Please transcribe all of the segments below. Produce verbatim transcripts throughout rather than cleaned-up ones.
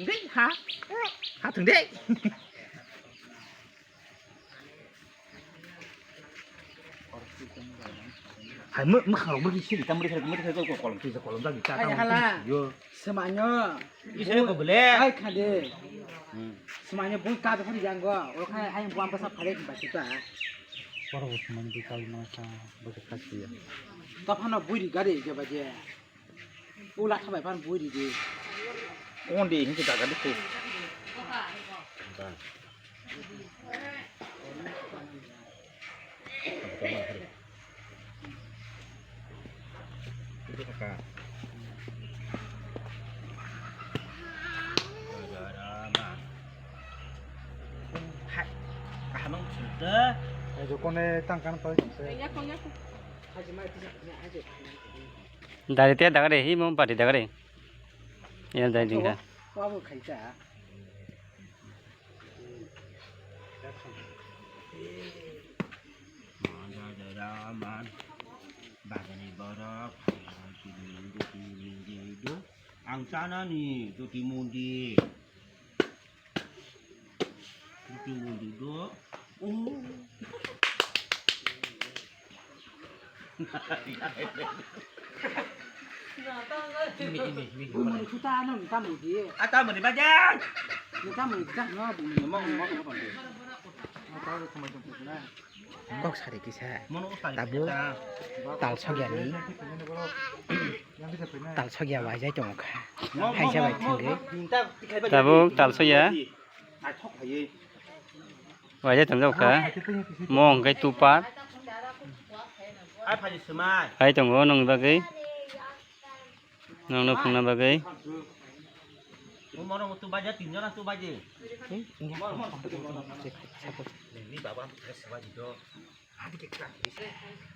Dei, ha? Ha thung dei. Hai, mw-, mwkhang rok bwrwi siri tam bwrwi khaikhe, mwrwi khaikhe kolom twi kolom jagwi cha. Hai, tamo hala. Yo. Swmaino. Isa ko bole. Hai, khade. Hmm. Swmaino bui ka bwkhari jang go. Oro khai ai buam bwsa phale ba kita. Oro bo swmaino bui ka bwsa bwsa khasiya. Taphano bui ri gari je ba je. Ula khabai pan bui ri di. Ondi hinke jaga di ko. Dari te dagare, hi mo bati dagare. Yan dai dingka. Bagani borok, ang chanani joti mundi. Joti mundi do. Imi, imi, imi. Ui, mani suta ano, ni tamo di. Ah, tamo di, bajang. Ni tamo di, dah, no, di. Ngomong, ngomong, ngomong. Kok sari kisa. Tabuk tal sogyani. Tal sogya waijai tongkha. Haisa bai thangwi. Tabuk tal sogya. Waijai tongjaukha. Mo hwnkhe tupat. Hai tongo nongni bagwi. Nongno phungna bagwi.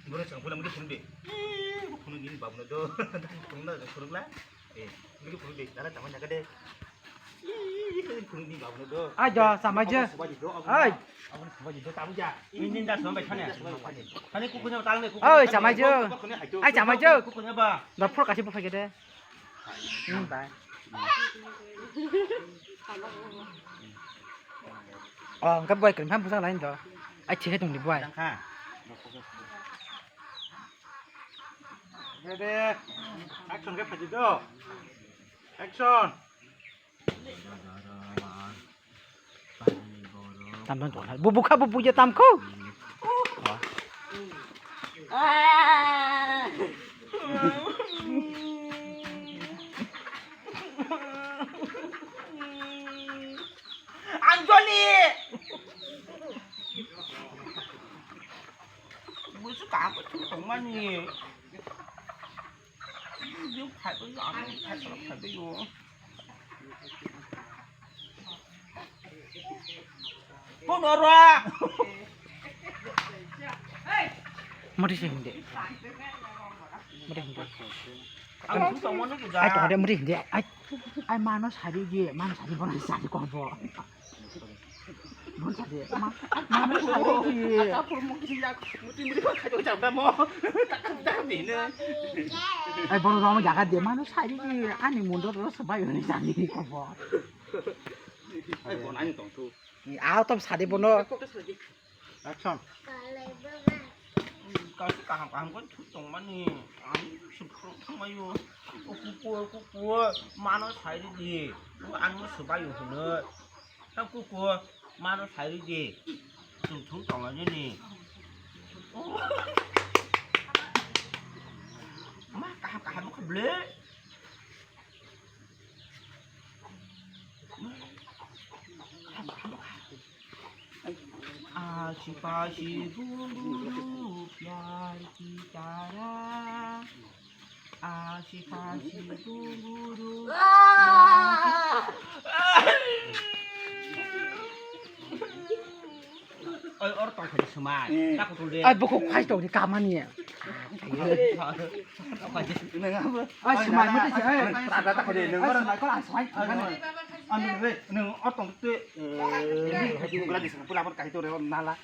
Borok chwng pula mudi phunuk de. Phunuk gini babu no do. Phunuk na phunuk la. Eh, gini phunuk de. Dara tama jaga de. Ai do, chamai je. Ai. Oi, chamai je. Ai, chamai je. Da phur kasi buphai de. Hmm, bai. Oh, engka buai krim ham busa lain do. Ai, chike tong di buai. Ready. Action ke phaji do. Action. Tam tam tong. Bu bu kha bu bu ya tam khu. Anjali. Busu ka ko tong mani. Yo, khai ko yo, khai ko khai ko yo. Phone oro. Mari se hindi. Mari hindi. Ang tu tong mani ko ja. Ai, tong de mari hindi. Ai, ai, mano sari ge, mano sari bono sari ko bo. Mano sari, ma, mano sari ge. Ata pur mo kisi jak, muti muti ko khajo jam da mo. Tak tak ni ne. Ai, bono rong jaga de, mano sari ge, ani mundo ro sabai ni sari ko bo. Ai, bon ani tong tu. Ni auto sari bono. Action. Kaisa kaham kaham khe thwi tongmani. Ang sukhrok thangmaio. O kukur, kukur, mano sai ridi. O ano swbaio hwnwi. Ta kukur, mano sai ridi. Chwng thwi tonglainani. O. Ma kaham kaham khe ble. आशी पाशी घुंघरू प्यार की तारा, आशी पाशी घुंघरू। Oi, or tong phai swmai. Eh. Ta kutul de. Ai, buku khai tong di kamani. Ai, swmai mati se, ai. Tada ta khode, nung. Ai, swmai ko, ai, swmai. Anu, he, nung or tong te. Eh, pula di sana, pula pun kahito re, nala.